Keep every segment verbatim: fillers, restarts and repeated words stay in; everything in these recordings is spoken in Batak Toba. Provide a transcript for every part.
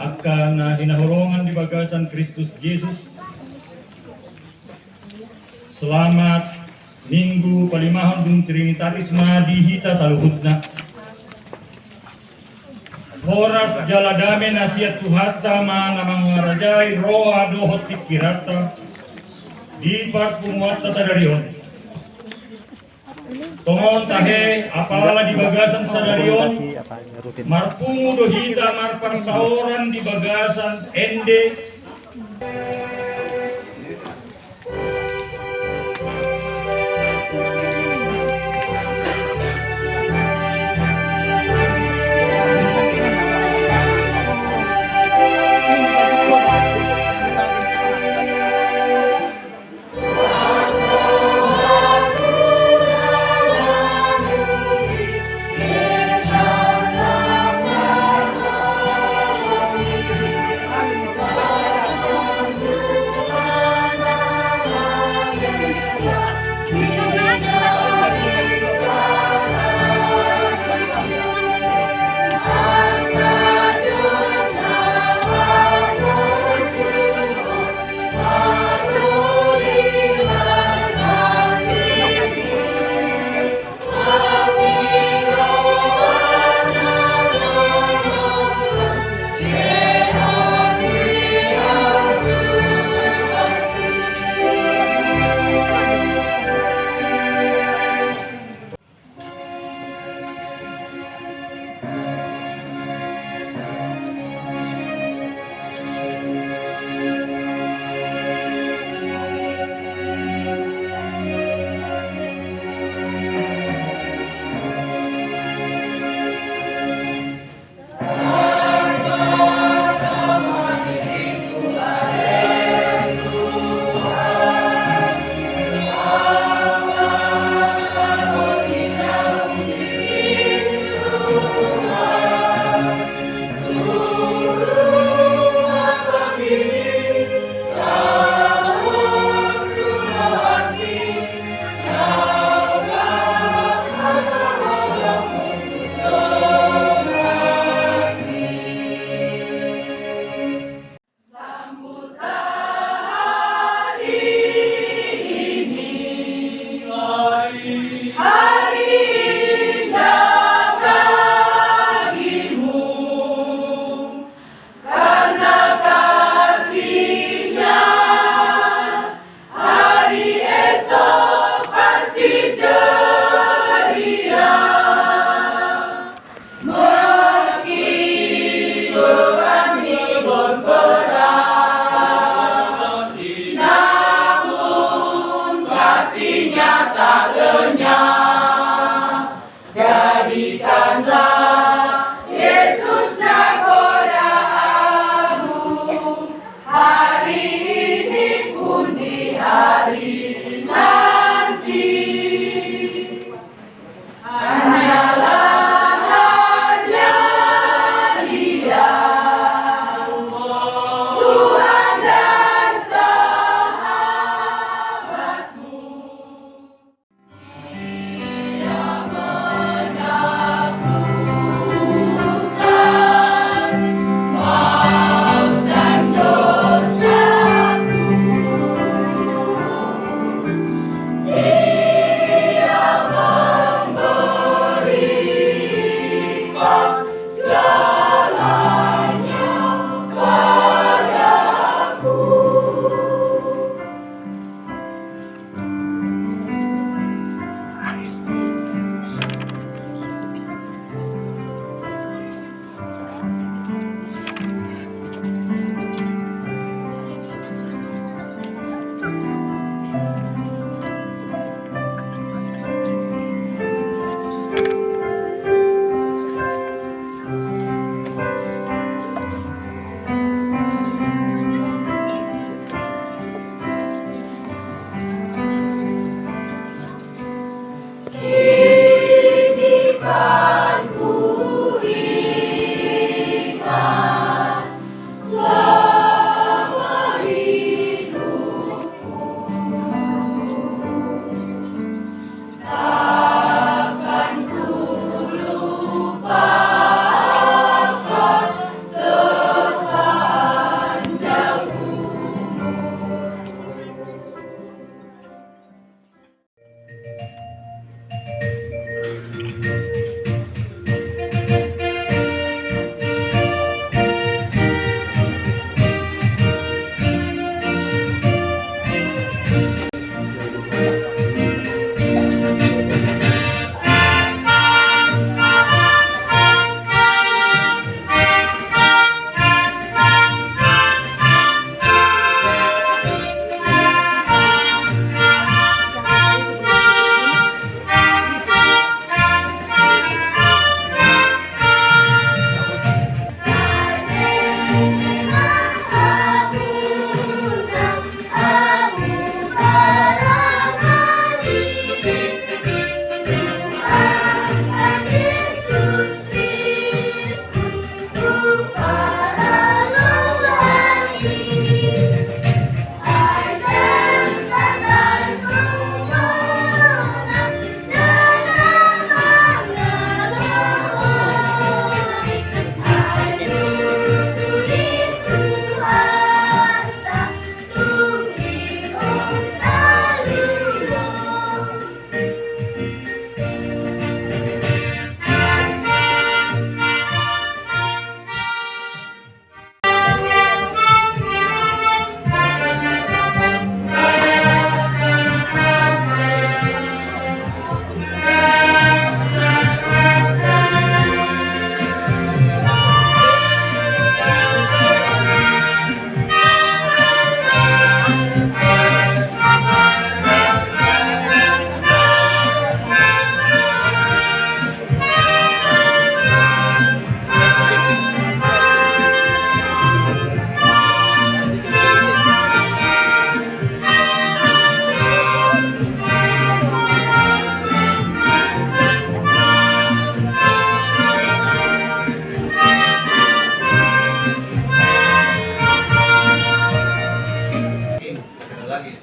Angka na hinaholongan di bagasan Kristus Jesus. Selamat Minggu palimahon dung Trinitatis ma di hita saluhutna. Horas jala dame na sian Tuhanta ma na mangarajai roha dohot pingkiranta di parpunguanta sadari on. Tongon tahe, apala di bagasan sadari on, marpungu do hita marparsaoran di bagasan ende.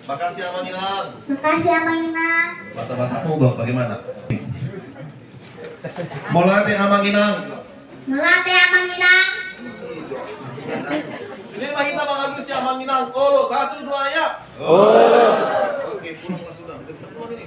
Makasih, Amang Inang. Makasih, Amang Inang. Bahasa Batakmu, Bang, bagaimana? Mauliate, Amang Inang. Mauliate, Amang Inang. Sude ma hita mangalusi Amang Inang. Olo, satu, dua, ya. Olo. Oke, pulanglah sudah. Kita bisa pulang ini.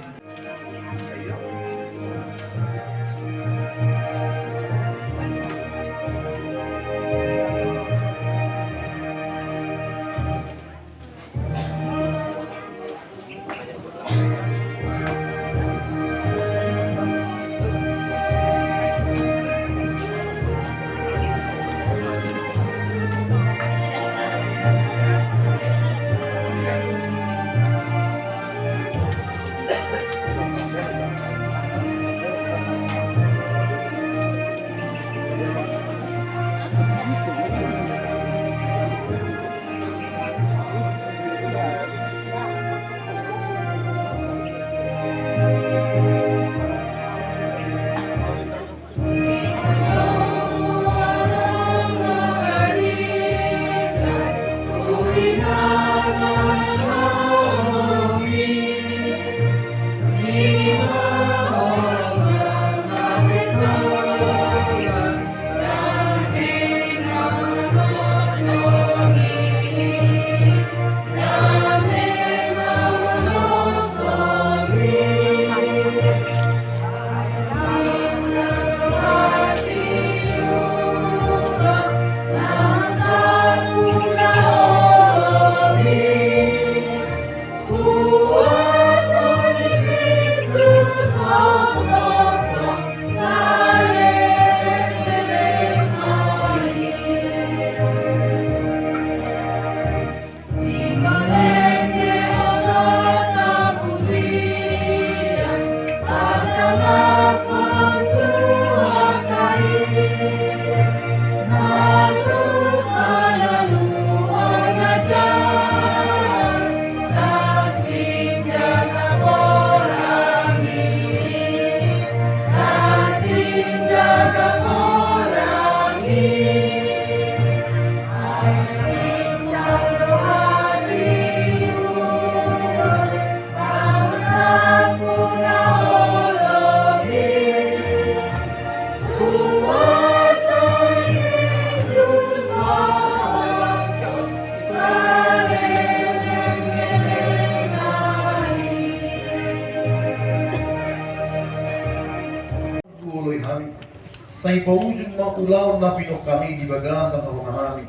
Sai paujung ma ulaon na pinungka-Mi di bagasan roha nami,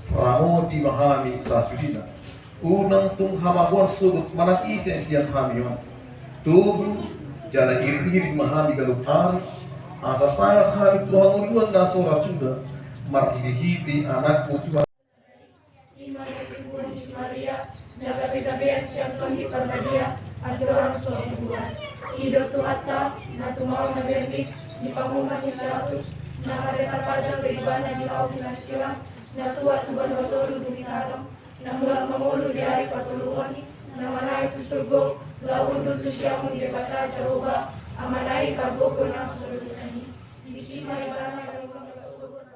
ramoti ma hami sasudena. Unang tung hamagoan sogot manang ise sian hami on. Togu jala iring-iring ma hami ganup ari, asa sahat hami tu hangoluan na so ra suda, marhite-hite Anakmu Tuhan. I ma na tubu di si Maria, na gabe-gabean sian Tondi Parbadia, andorang so dibuat. I do Tuhanta, na tumao na bernik, di pangumas ni si Pilatus, na gabe tarpajal do ibana di hau binarsilang, na tuat tu banua toru dung ditadong, na mulak mangolu di ari patoluhon i, na manaek tu surgo, laho hundul tu siamun Debata Jahowa, Amana i, pargogo nang sidodosan i. Disi ma ibana gabe mangkasogot.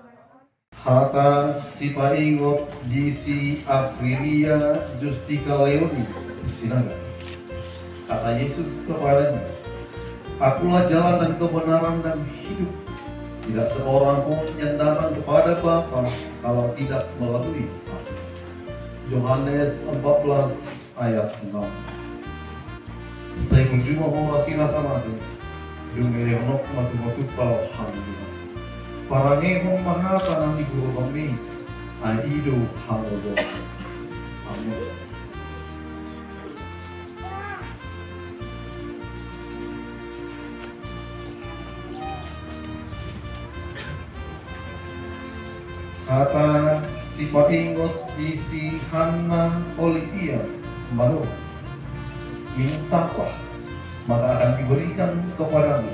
Hata sipaingot di si Aprilia Justika Leoni Sinaga. Kata Yesus kepadanya, "Akulah jalan dan kebenaran dan hidup. Tidak seorang pun yang datang kepada Bapa kalau tidak melalui Aku." Yohanes empat belas ayat enam. Sai burju ma ho rasirasa mate, dung dilehononku ma tu ho tumpal hangoluan. Parangehon ma hata na niguruhonmi, ai i do hangoluan. Amen. Hata sipaingot di si Hanna Olivia Manurung. Mintalah, maka akan diberikan kepadamu.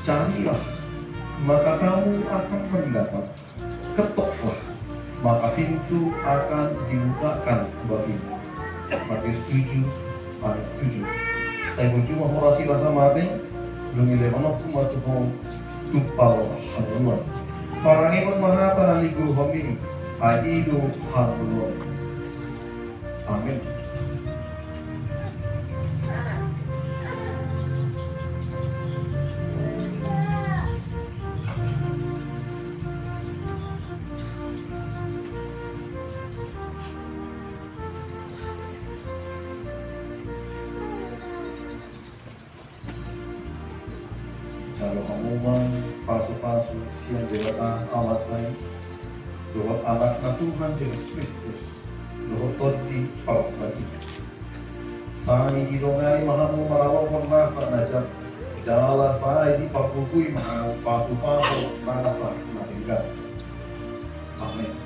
Carilah, maka kamu akan mendapat. Ketoklah, maka pintu akan dibukakan bagimu. Matius tujuh ayat tujuh. Sai burju ma ho rasirasa mate, dung dilehononku ma tu ho tumpal hangoluan. Parangehon ma hata na niguruhonmi, ai i do hangoluan. Amen. Jalo hamu ma pasupasu sian Debata Amanta i, dohot Anakna Tuhan Jesus Kristus, dohot Tondi Parbadia. Sai didongani ma hamu maralohon nasa na jat, jala sai diparbubui ma hamu patupahon nasa na denggan. Amen.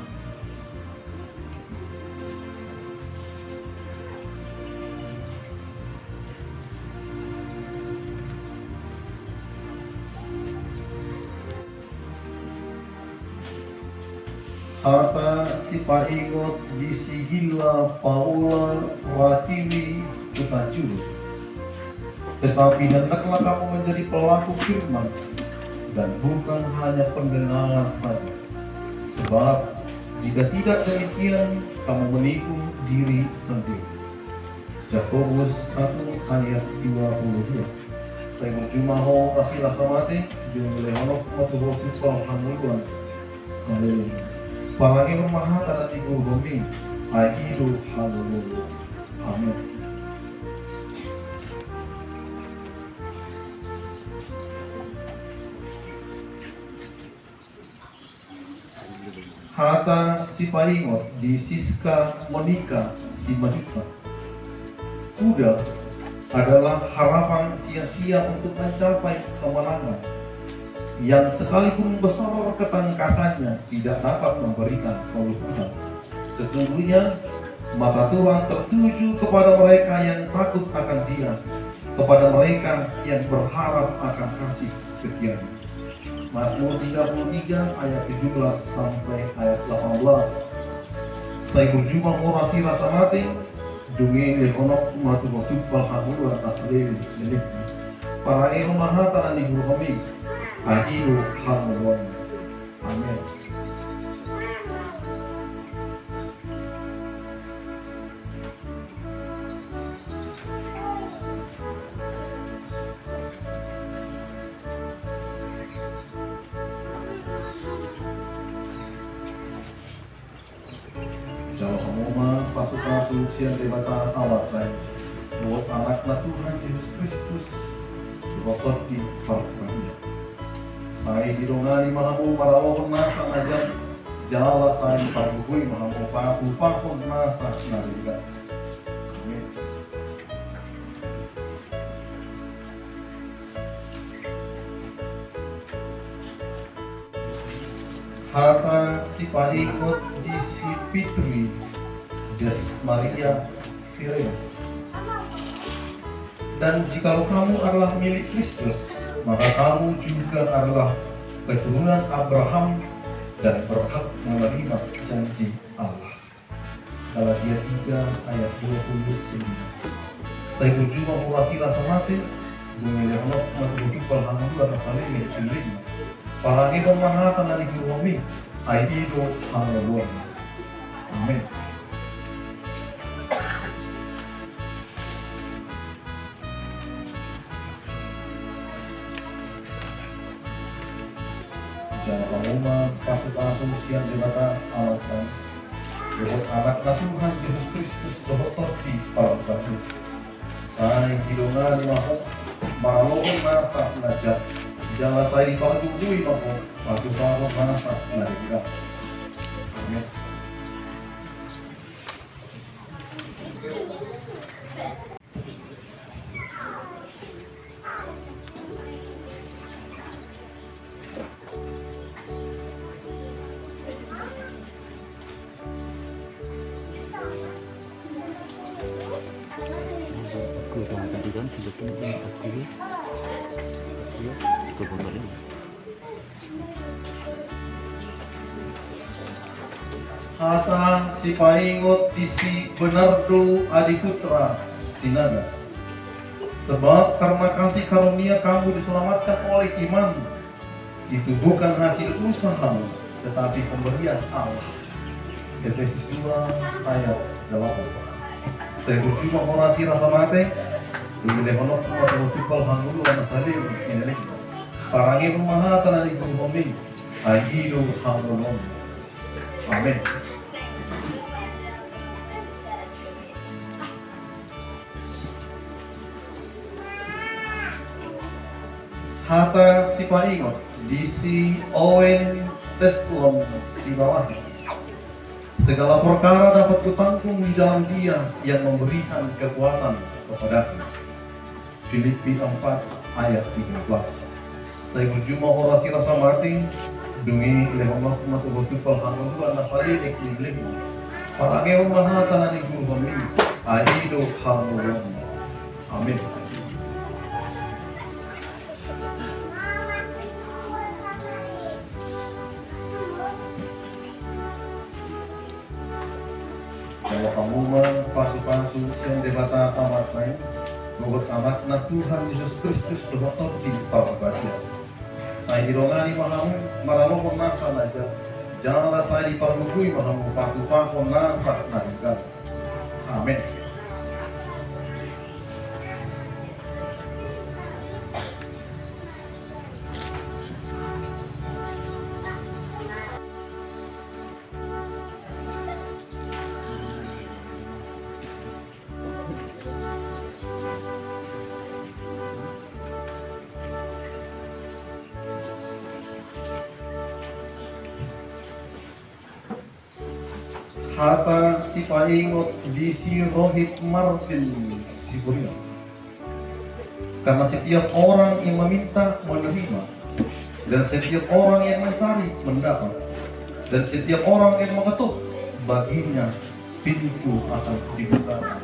Hata sipaingot di si Gilla Paula Pratiwi Hutauruk. Tetapi hendaklah kamu menjadi pelaku firman dan bukan hanya pendengar saja. Sebab jika tidak demikian, kamu menipu diri sendiri. Jakobus satu ayat dua puluh dua. Sai burju ma ho ras ni rasa mate, dung i lehononku ma tu ho tumpal hangoluan saleleng. Parangehon ma hata na niguruhonmi, ai i do hangoluan. Amen. Hata sipaingot di Siska Monica Simanjuntak. Kuda adalah harapan sia-sia untuk mencapai kemenangan, yang sekalipun besar ketangkasannya tidak dapat memberikan keluhuran. Sesungguhnya, mata Tuhan tertuju kepada mereka yang takut akan Dia, kepada mereka yang berharap akan kasih setianya. Mazmur tiga puluh tiga ayat tujuh belas sampai ayat delapan belas. Sai burju ma ho ras ni rasa mate, dung i lehononku ma tu ho tumpal hangoluan na saleleng ni lelengku. Parangehon ma hata na niguruhonmi, ai i do hangoluan. Amen. Jalo hamu ma pasupasu sian Debata Amanta i, dohot Anakna Tuhan Jesus Kristus, dohot Tondi Parbadia. Sai didongani ma hamu maralohon nasa na jat, jala sai diparbubui ma hamu patupahon nasa na denggan. Amen. Hata sipaingot di si Fitri Des Maria Sirena. Dan jikalau kamu adalah milik Kristus, maka kamu juga adalah keturunan Abraham dan berhak menerima janji Allah. Galatia tiga ayat dua puluh sembilan. Sai burju ma ho ras ni rasa mate, dung i lehononku ma tu ho tumpal hangoluan na saleleng ni lelengku. Parangehon ma hata na niguruhonmi, ai i do hangoluan. Amen. Jalo hamu ma pasupasu sian Debata Amanta i, dohot Anakna Tuhan Jesus Kristus, dohot Tondi Parbadia. Sai didongani ma ho maralohon nasa na jat, jala sai diparbubui ma ho patupahon nasa na denggan. Amen. Aku udah tadi kan sebetulnya aku, aku ke botol ini. Hata sipaingot di si Bernardo Adiputra Sinaga. Sebab karena kasih karunia kamu diselamatkan oleh iman. Itu bukan hasil usahamu, tetapi pemberian Allah. Efesus dua ayat delapan. Sai burju ma ho ras ni rasa mate, dung i lehononku ma tu ho tumpal hangoluan na saleleng ni lelengku. Parangehon ma hata na niguruhonmi, ai i do hangoluan. Amen. Hata sipaingot di si Owen Teslon Silawahi. Segala perkara dapat kutanggung di dalam Dia yang memberikan kekuatan kepadaku. Filipi empat ayat tiga belas. Sai burju ma ho rasirasa mate, dung i lehononku ma tu ho tumpal hangoluan na saleleng ni lelengmu. Parangehon ma hata na niguruhonmi, ai i do hangoluanmu. Amin. Jalo hamu ma pasupasu sian Debata Ama i, dohot Anakna Tuhan Jesus Kristus dohot Tondi Parbadia. Sai didongani ma hamu maralohon nasa na jat, jala sai dipargogoi ma hamu patupahon nasa na denggan. Amin. Hata sipaingot di si Rohit Martin Siburia. Karena setiap orang yang meminta, menerima, dan setiap orang yang mencari, mendapat, dan setiap orang yang mengetuk, baginya pintu akan dibuka.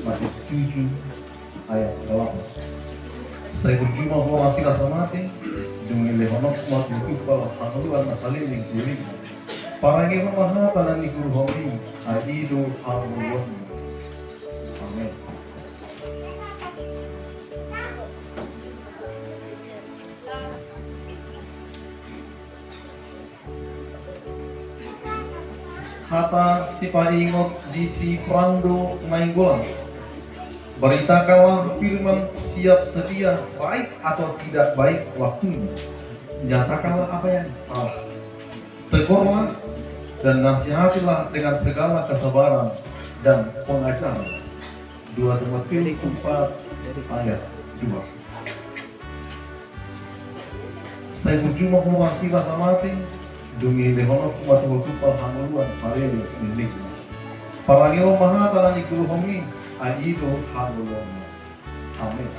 Matius tujuh ayat delapan. Sai burju ma ho rasirasa mate, dung i lehononku ma tu ho tumpal hangoluan na saleleng ni lelengmu. Parangehon ma hata na niguruhonmi, ai i do hangoluanmu. Amin. Hata sipaingot di si Prando Nainggolan. Beritakanlah firman siap sedia, baik atau tidak baik waktunya. Nyatakanlah apa yang salah. Tegurlah dan nasihatilah dengan segala kesabaran dan pengajaran. Dua Timotius empat ayat dua. Sai burju ma ho rasirasa mate, dung i lehononku ma tu ho tumpal hangoluan saleleng ni lelengmu. Parangehon ma hata na niguruhonmi, ai i do hangoluanmu. Amin.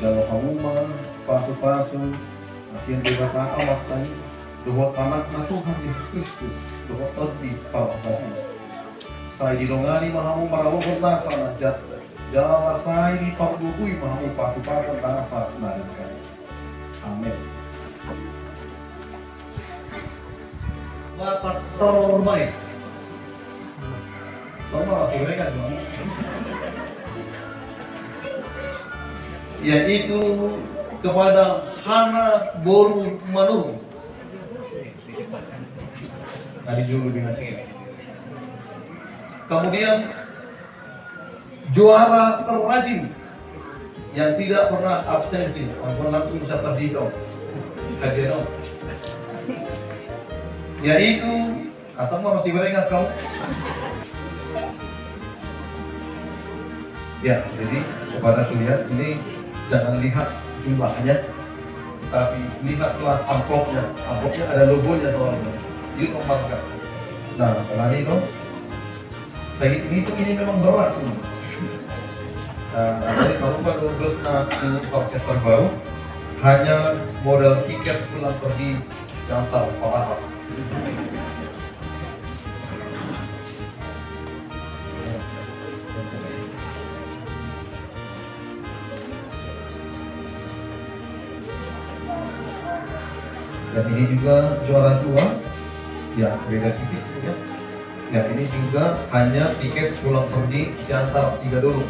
Jalo hamu ma pasupasu sian Debata Ama i, dohot Anakna Tuhan Jesus Kristus dohot Tondi Parbadia. Sai didongani ma hamu maralohon nasa na jat, jala sai dipargogoi ma hamu patupahon nasa na denggan. Amin. Batak terbaik. Tolong, Mas, gorengan, Bang. Yaitu kepada Hana boru Manurung. Tadi dulu dengan sini. Kemudian juara terrajin yang tidak pernah absensi. Ampun, langsung saya pergi dong. Hadiah dong. Yaitu, atau mau masih berengat kau? Ya, jadi kepada kalian ini jangan lihat jumlahnya, tapi lihatlah amplopnya. Amplopnya ada logonya soalnya. Itu mantap. Nah, apalagi itu. Saya hitung-hitung ini memang berat ini. Nah, jadi sarupa dua belas na tu versi terbaru, hanya modal tiket pulang pergi Siantar Palapa. Dan ini juga juara dua. Ya, beda tipis ya. Ya, ini juga hanya tiket pulang pergi Siantar tiga dulu.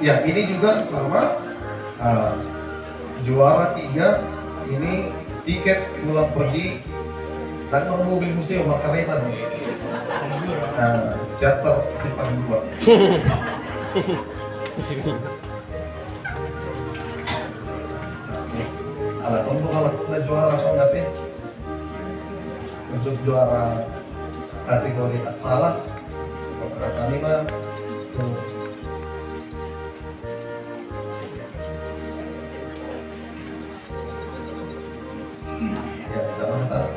Ya, ini juga sama. Ah, juara tiga ini tiket pulang pergi Ndang marmobil muse, markareta do. Nah, Siantar Simpang Dua. Ala tong do halak na juara songon i pe. Untuk juara kategori aksara, pasahaton i ma tu Ya, sama, Pak.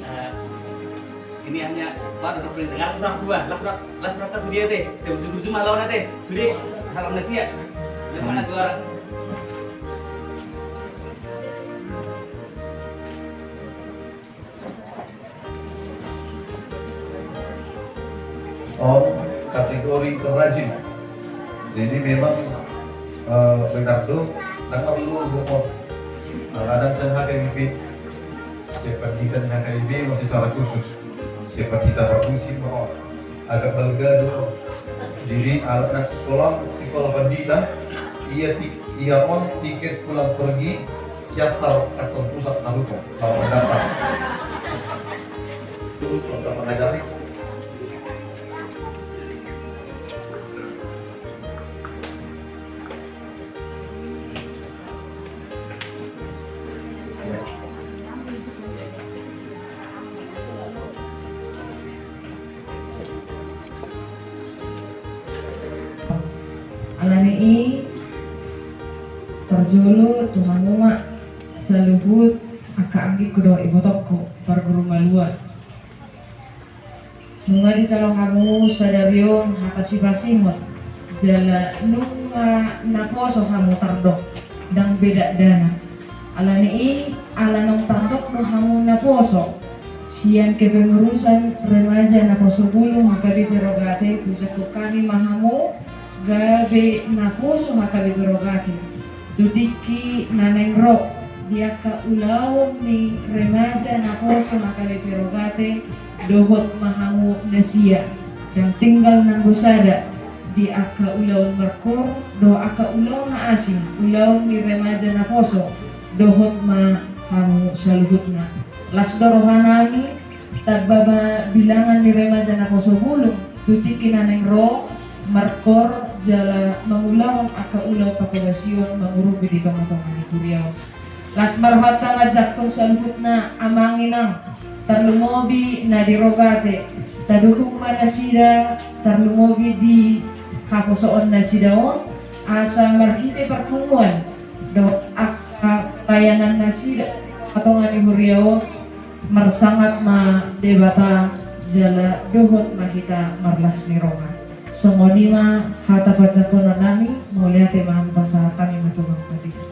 Eh, ini hanya, Pak, untuk perintah. Las, Pak, dua. Las, Pak. Las, Pak, sude ate. Sebujur-bujur malah ate. Sude, halak na sia. Yang mana juara? On kategori terrajin. Jadi memang, eh, Ricardo, ndang perlu gokon. Kadang sian H K B P, sian pandita ni H K B P, masih secara khusus. Sian pandita parmusim, oh, agak balga do. Jadi anak, anak sekolah, sekolah pandita, ia ti-, ia on tiket pulang pergi, Siantar kantor pusat na lupa, kalau mendaftar. Untuk mengajari. Alani i parjolo tu hamu ma saluhut angka anggingku dohot ibotongku parguru malua. Nunga dijalo hamu sadari on hata sipasihon jala nunga naposo hamu tardok, ndang be dakdanak. Alani i ala naung tardok do hamu naposo sian kepengurusan remaja naposo bulung H K B P Rogate, hujangkon hami ma hamu gabe naposo H K B P Rogate. Tu tingki na naeng ro di angka ulaon ni remaja naposo H K B P Rogate, dohot ma hamu na sia, ndang tinggal nanggo sada di angka ulaon markoor dohot angka ulaon na asing, ulaon ni remaja naposo, dohot ma hamu saluhutna. Las do rohanami, tamba ma bilangan ni remaja naposo bulung tu tingki na naeng ro markoor jala mangulahon angka ulaon panghobasion mangurumpi di tonga-tonga ni huria on. Las ma rohanta manjangkon saluhutna amang inang, tarlumobi na di Rogate. Tadukung ma nasida tarlumobi di haposoon nasida on, asa marhite parpunguan dohot angka pelayanan nasida di tonga-tonga ni huria on, marsangap ma Debata jala dohot ma hita marlas ni roha. Songon i ma hata panjangkonon nami, mauliate ma pasahat hami ma tu Amang Pandita.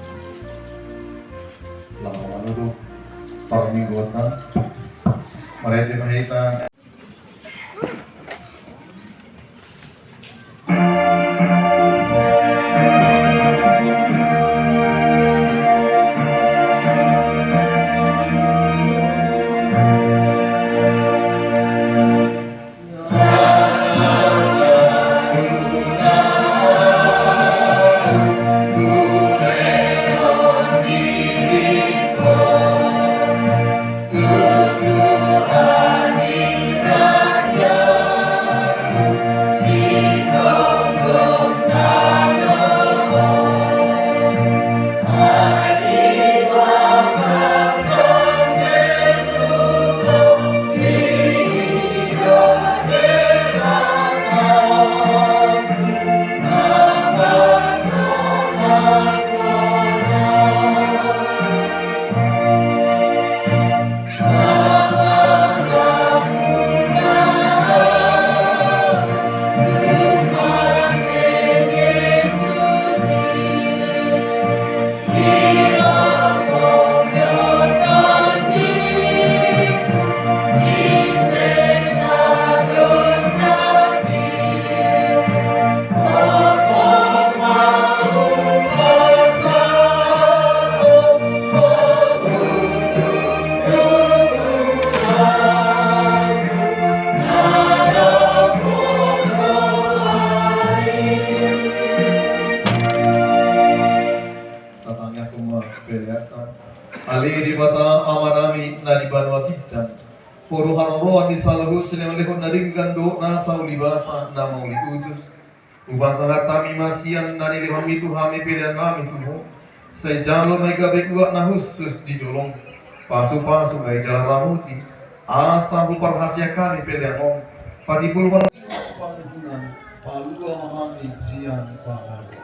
Laho manuduk parmingguonna, marhite ma hita. Tangiangkon ma peleanta. Ale Debata Amanami na di banua ginjang, Ho do haroroan ni saluhut silehonlehon na denggan dohot nasa ulibasa na mauliutus. Hupasahat hami ma sian na nilehonmi tu hami pelean nami tu Ho. Sai jalo ma i gabe uap na hushus di jolom. Pasupasu ma i jala ramoti, asa huparhaseang hami pelean on. Patimbul ma pangunjunan, palua ma hami sian pangago.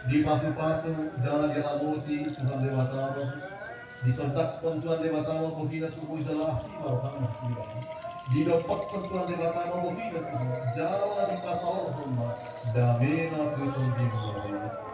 Dipasupasu jala diramoti Tuhan Debata ma ho. Disondangkon Tuhan Debata ma bohina tu ho jala asi ma rohana tu ho. Didompakkon Tuhan Debata ma bohina tu ho jala dipasaorhon ma damena tu tondim.